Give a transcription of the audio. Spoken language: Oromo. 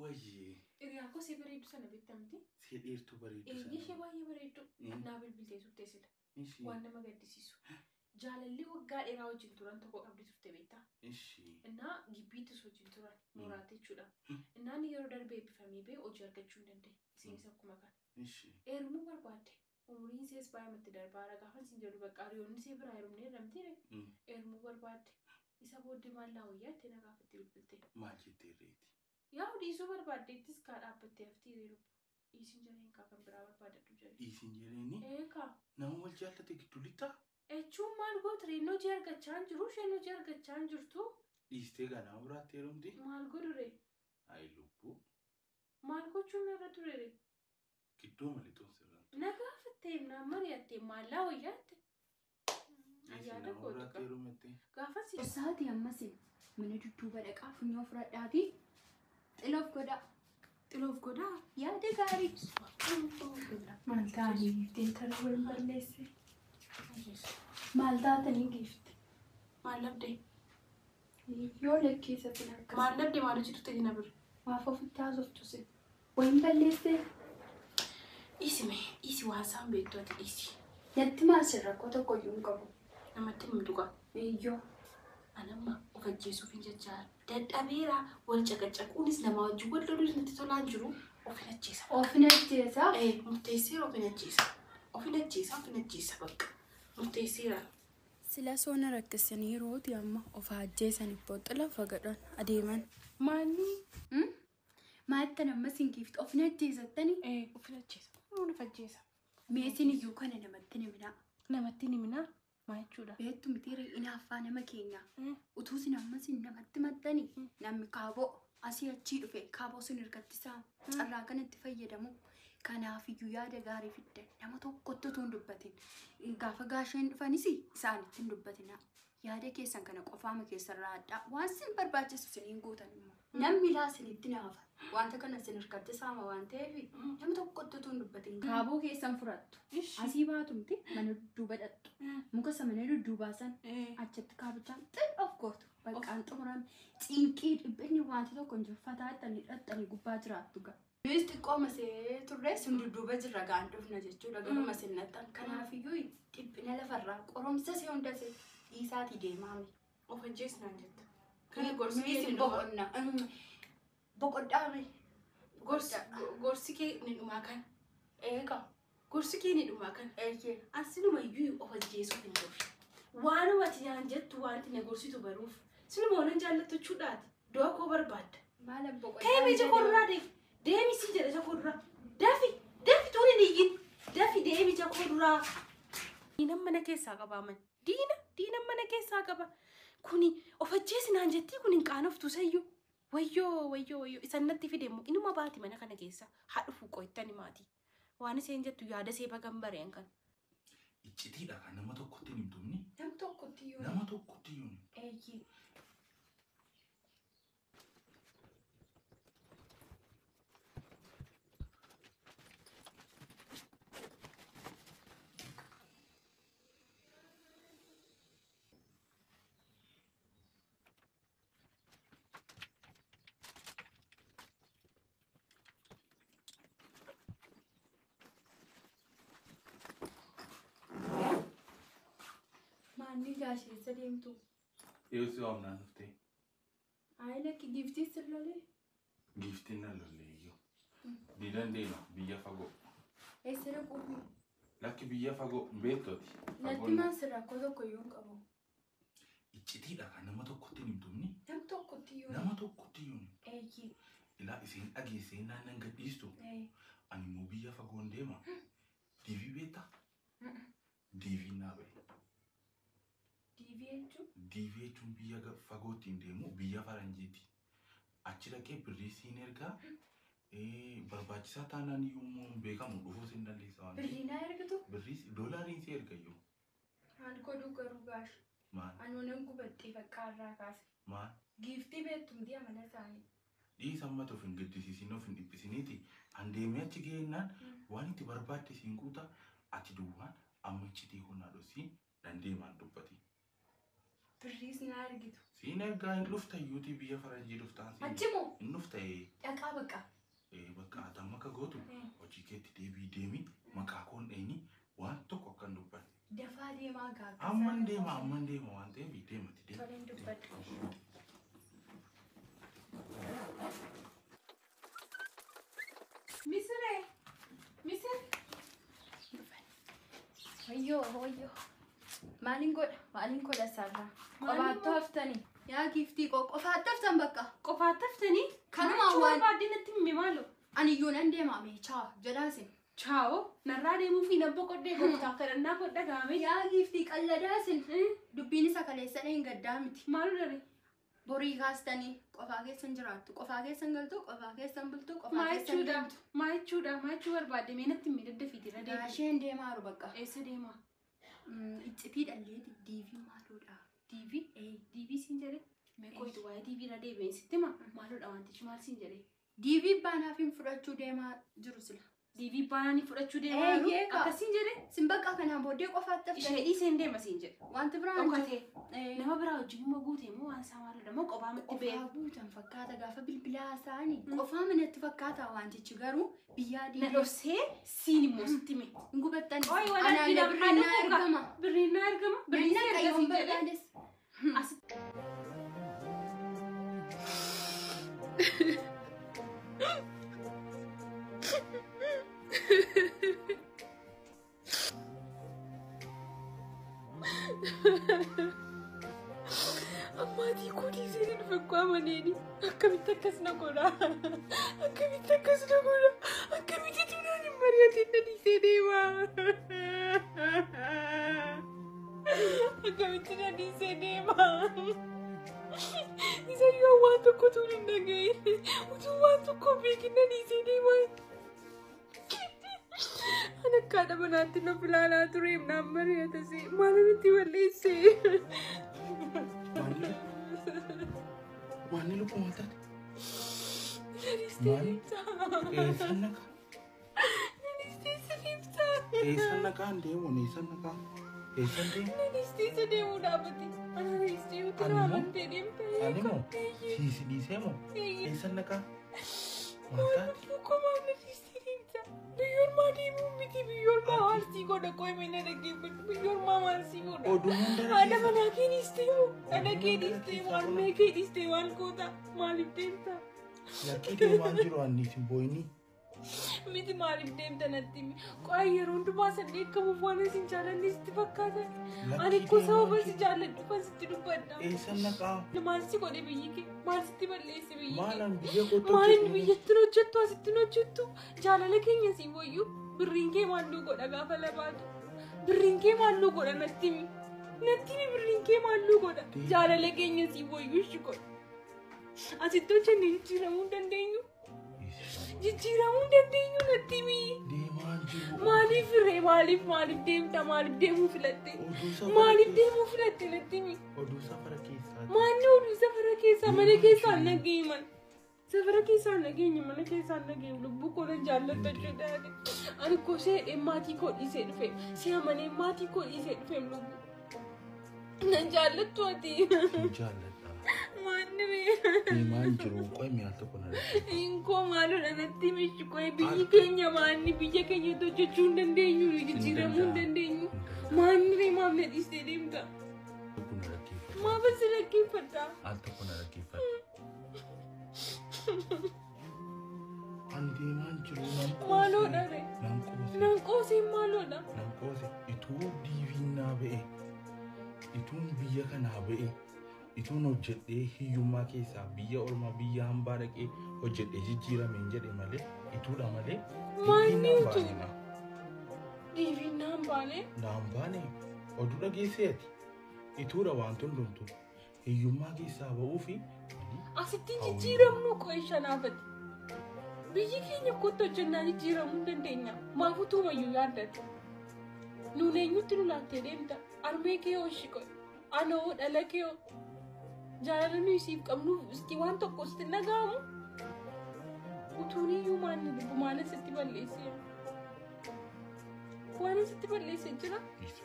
Wayyee. Hiriyaa koo see bareeddu sana beektamti. See dheertuu bareeddu sana. Eeyyee ishee baay'ee bareeddu. Naa bilbiltee turte sila. Waan nama gaddisiisu. Jaalalli waggaa dheeraa wajjin turan tokko qabdi turte beektaa? Innaa gibbiittis wajjin turan mooraatti jechuudha. Innaan yeroo darbee eebbifamee ba'e hojii argachuu hin dandeenye. Isinis akkuma kana. Heerumuu barbaadde. Umriin sees baay'amatti darbaara gaafa isin jedhu bakka hiriyoonni see biraa heerumnee jedhamti. Heerumuu barbaadde. Isa booddee maal naa wayyaa jettee na gaafatte bilbilte. Maal jettee reeti? Yaa dhiisuu barbaaddeettis kaa dhaabbattee haftii reeru. Dhiisin jedheen kaa kan biraa barbaadadhu jedhe. Dhiisin jedheeni? Ee kaa. Nama wal jaallate gidduu lixxaa? Jechuun maal gootu reen hojii argachaa hin jiru isheen hojii argachaa hin jirtu. Dhiistee gaa nama biraatti heerumti? Maal godhu ree? Ayi lubbuu. Maal gochuun narra ture ree? Gidduu malee sirraan. Na gaafattee naan mari'attee maallaa wayyaatti. Ayyaana kootu kaa. Gaafa si. Isaatii ammas mana dudduuba dhaqaa funyoo fudhadhaatii xiloof godhaa. Xiloof godhaa? Yaada gaarii. Maal ta'anii giiftiin tara wal balleesse? Maal taatanii giifte? Maal dhabde? Yoo lakkeessatin akkas. Maal dhabde maal hojii turte na bira? Maaf ofitti haasoftu si? Wayin balleesse? Dhiisi mee dhiisi waan isaan beektu ati dhiisi. Natti maal sin rakkoo tokko iyyuu hin qabu. Namatti himtu gaa. Iyyoo. Anamma of ajjeesuuf hin jechaa dadhabeera wal caqacaquunis nama wajjin wal loluus natti tolaa hin jiru of hin ajjeesa. Of hin ajjeesa? Ee murteesseera of hin ajjeesa. Of hin ajjeesa of hin ajjeesa bakka murteesseera. Sila soona rakkisanii yerooti amma of ajjeesan ibboo xila fagadhan adeeman. Maanni? Maalittan ammas hin giiftu of hin ajjeesattani? Ee of hin ajjeesa. Of ajjeesa. Meesin iyyuu kana namatti ni minaa. Namatti ni minaa? Maal jechuudha? Beektu miti inaaffaa nama keenya. Utuu isin ammas namatti maxxani namni kaaboo asii achii dhufe kaaboo sun hirkattisaa carraa kanatti fayyadamu. Kanaaf iyyuu yaada gaarii fiddan nama tokkotti utuu hin dubbatin. Gaafa gaasheen dhufanis isaanitti hin dubbatina. Yaada keessan kana qofaama keessarraa addaa waan sin barbaachisu isiniin guutan immoo. Namni laa isinitti naafa. Wanta kana isin hirkattisaama waan ta'eef nama tokkotti utuu hin dubbatin. Kaaboo keessan furattu. Asii baatumti mana dudduuba dhaqxu. Muka isa mana dudduubaa san achitti kaabichaan xil of gootu. Baqqaan xumurame cinqii dhiphinni wanti tokko hin jiru fataa ittanii dhaqxanii gubbaa jiraattu ga'a. Nuyi xiqqoo masee turre sun dudduuba jirra ga'an dhufna jechuudha garuma sin naqxan. Kanaafiyyuu dhiphina lafarraa qoromsa see hunda see dhiisaatii deemaame. Of ajjeesnaan jetta. Kana gorsi kee ni boqonna. Boqodhaame. Gorsi kee ni dhumaa kan. Eegaa. Gorsi kee ni dhumaa kan. Eeyyee. Asinuma iyyuu of ajjeesuuf hin turre. Waanuma ati naan jettu wanti na gorsitu baruuf. Sinuma waan jaallattu jechuudhaati. Du'a koo barbaadda. Maala boqodhaa. Deemi ija koo duraa deemi. Deemi sii jedha ija koo duraa. Dafi dafi tuun hin iyyin. Dafi deemi ija koo duraa. Diinan mana keessaa qabaaman. Diina diinan mana keessaa qaba. Kuni of ajjeesi naan jettii kun hin qaanoftu sayyuu. Wayyoo wayyoo wayyoo isan natti fide immoo inuma baati mana kana keessa haa dhufu qo'attani maatii. Waan isheen jettu yaada see bagan bareen kan. Iccitiidha kan nama tokkotti hin himtumni. Nama tokkotti iyyuu. Nama tokkotti iyyuu. Eeyyee. Maanni gaasheessa deemtu? Eessi waamnaan dhuftee? Ayi lakki giiftii sin lolee? Giiftiin na lolee iyyuu. Diidan deema biyya fagoo. Eessa dhaquufi? Lakki biyya fagoo hin beektooti. Natti maal sin rakkoo tokko iyyuu hin qabu. Iccitiidha kan nama tokkotti hin himtumni. Nama tokkotti iyyuu. Nama tokkotti iyyuu. Eeyyee. Ilaa isheen dhageessee naannan gadhiistu. Ani immoo biyya fagoon deema. Diivii beektaa? Diiviin naa ba'e. Diivii jechuun? Diivii jechuun biyya fagootti hin deemu biyya faranjiiti. Achi dhaqee birrii siin ergaa barbaachisaa taanaan iyyuu immoo hin beekamu dhufuus hin dandeessa waan ta'eef. Birrii naa ergitu? Birrii doolaariin si erga iyyuu. Maal godhuu garuu gaashi? Maal? Anuu nan gubadhee bakka irraa kaase. Maal? Giiftii beektumti amala isaanii. Dhiisa ammatu of hin gaddisiisin of hin dhiphisiniiti. An deemee achi ga'ennaan waan itti barbaadde siin guutaa ati duwwaan amma iccitii kun haadhosii nan deemaan dubbati. Birriis naa ergitu. Siin ergaa hin dhufta iyyuutii biyya faranjii dhuftaan siin. Achi moo? Hin dhufta ee. Dhaqaa bakka. Bakka ati amma akka gootu hojii keetti deebii deemi maqaa koon dheeni waan tokko akka hin dubbanne. Dafaa deemaa gaaffa. Amman deema waan ta'eef deemati deema. Toleen dubbadhu. Misiree! Misir! Wayyoo wayyoo. Maaliin godha? Maaliin godha sarara? Qofaattuu haftanii. Yaa giiftii koo qofaatti haftan bakka. Qofaatti haftanii? Kanuma waan- Barbaadde natti himi maaloo? Ani iyyuu nan deema mee chaa jedhaasin. Chaa'oo narraa deemuu fi nan boqodhee gooftaa kadhannaa koo dhaga'ame. Yaa giiftii qalladaasin. Dubbiin isa kaleessa hin gaddaa miti. Maaloo daree? Borii kaastanii qofaa keessan jiraattu, qofaa keessan galtu, qofaa keessan bultu, qofaa Maa keessan jechuudha? deemtu. Maa jechuudha? Maa jechuu barbaadde mee natti himi daddafiiti irra deebi'i. Gaasheen deemaaru bakka. Eessa deemaa? Iccitii dhalleeti diivii maaloodha? Diivii? Diivii siin jedhee? Mee qoytu waa'ee diivii irra deebi'een sitti hima? Maaloodha wantichi maal siin jedhee? Diivii baanaaf hin fudhachuu deemaa jiru sila. Diivii baanaanii fudhachuu deemaa jiru? Eeyyee kaa. Akkasiin jedhee? Sin bakka kanaan booddee qofaatti Ishee haftanii dhiiseen deema siin jedhe. wanti biraan hin jiru. Dhokatee. Nama biraa wajjin immoo guute immoo waan isaa maaloodha moo qophaa matti Qofaa beeku? guutan fakkaata gaafa bilbilaa isaanii qofaa manatti fakkaata wantichi garuu biyyaa Na diivii dhoksee siin immoo sitti hime. hin gubattan. Oi, wala Anaan argina, birriin na haadha argama. Birriin na argama. Birriin Birriin si na erga yoon siin jedhee. barbaades. As Ammaatii koo dhiisee dhufe koo amaneeni. Akkamitti akkas na godha? Akkamitti akkas na godha? Akkamitti tunaan hin mari'atin na dhiisee deema? Akkamitti na dhiisee deema? Isa yoo waan tokko tuun hin dhagahin, utuu waan tokko beekin na dhiisee deema. Ani akka haadha manaatti na filaalaa tureef naan mari'atase maaliif itti balleesse? Maanni lubbuu maal taate? Naniistee deemta. Eessan naqa? Naniistee si deemta. Eessan naqaan deemu? Eessan naqaa? Eessan deemu? Naniistee si deemuu dhaabbate. Ana naniistee yoo Ani moo? amantee deemta. Ani moo? Siisi dhiisee moo? Eessan naqaa? Maal taate? Lubbuu maal naniistee deemta? Biyyoormaa deemuu miti biyyoormaa maal sii godha qo'ime na dhaggeeffadhu biyyoormaa maal sii godha? Oduu hunda Haadha keessa. manaa kee dhiistee moo? Dhala kee dhiistee moo? Harmee kee dhiistee maal goota? Maaliif deemta? Lakkii deemaan jiru anniis hin boo'inii. Miti maaliif deemta natti himi? Qo'aa yeroo hundumaa san dheekkamuuf waan isin jaalanne sitti fakkaata. Ani Lakkii koo sababa deemaan si jiru. jaalladhu sitti dubbadha. Eessan naqaa? Maal si godhe biyyi kee? Maal sitti balleesse biyyi kee? Maalaan biyya kootti Maal inni hojjetu? biyyattiin hojjettu asittiin hojjettu? Jaalala keenya si wayyu birriin kee maalluu godha gaafa labaatu. Birriin kee maalluu godha natti himi. Natti himi birriin kee maalluu godha. Jaalala keenya si wayyu ishi godha. Asitti hojjennee jijjiiramuu hin dandeenyu. Jijjiiramuu hin dandeenyu natti himi. Deemaan jiru. Maaliif ree maaliif maaliif deemta maaliif deemuu filatte? Oduu safara Maaliif keessa. deemuu filatte natti himi? Oduu safara keessaa. Maanni oduu safara keessaa mana keessaa hin dhageenye mana. Safara keessaa hin dhageenye mana keessaa hin dhageenye lubbuu koo nan jaalladha jechuudha. Ani koo seedhee maatii koo dhiisee dhufe si amanee maatii koo dhiisee dhufe lubbuu. Nan jaallattu ati. Hin jaalladha. Maanni ree. Deemaan jiru qo'ime al tokko na dhaggeeffadhu. Inkoo maalodha natti mishi qo'ee biyyi keenya maanni biyya keenyatti hojjechuu hin dandeenyu jijjiiramuu hin dandeenyu. Maanni ree maaf na dhiistee deemta? Tokko na dhaggeeffadhu. Maaf si dhaggeeffadha? Al tokko na dhaggeeffadhu. Ani deemaan jiru nan qoose. Maaloodha ree? Nan qoose. Nan qoosee maaloodha? Nan qoose. Ituu diiviin naa ba'e. Ituun biyya kanaa ba'e. Ituun hojjedhee hiyyummaa keessaa biyya ormaa biyya hambaa dhaqee hojjedhee jijjiirameen jedhe malee ituudha malee. Maanni diiviin naan utuu? baane na. Diiviin naan baane? Naan baane oduu dhageesseeti. Ituudha waan hundumtu hiyyummaa keessaa ba'uu fi Asitti jijjiiramnu qo'ee shanaafati. Biyyi keenya kottu hojjennaan jijjiiramuu hin dandeenya. Maaf utuumayyuu yaaddata. Nuun eenyutti nu laattee deemta? Harmee kee hoo ishii qo'e? Anoo dhala kee hoo? Jaalala nuyi siif qabnuuf isti waan tokko sitti dhaga'amu? Utuun iyyuu maanni lubbu maalan sitti balleesse? Waan sitti balleesse jira? Dhiisi.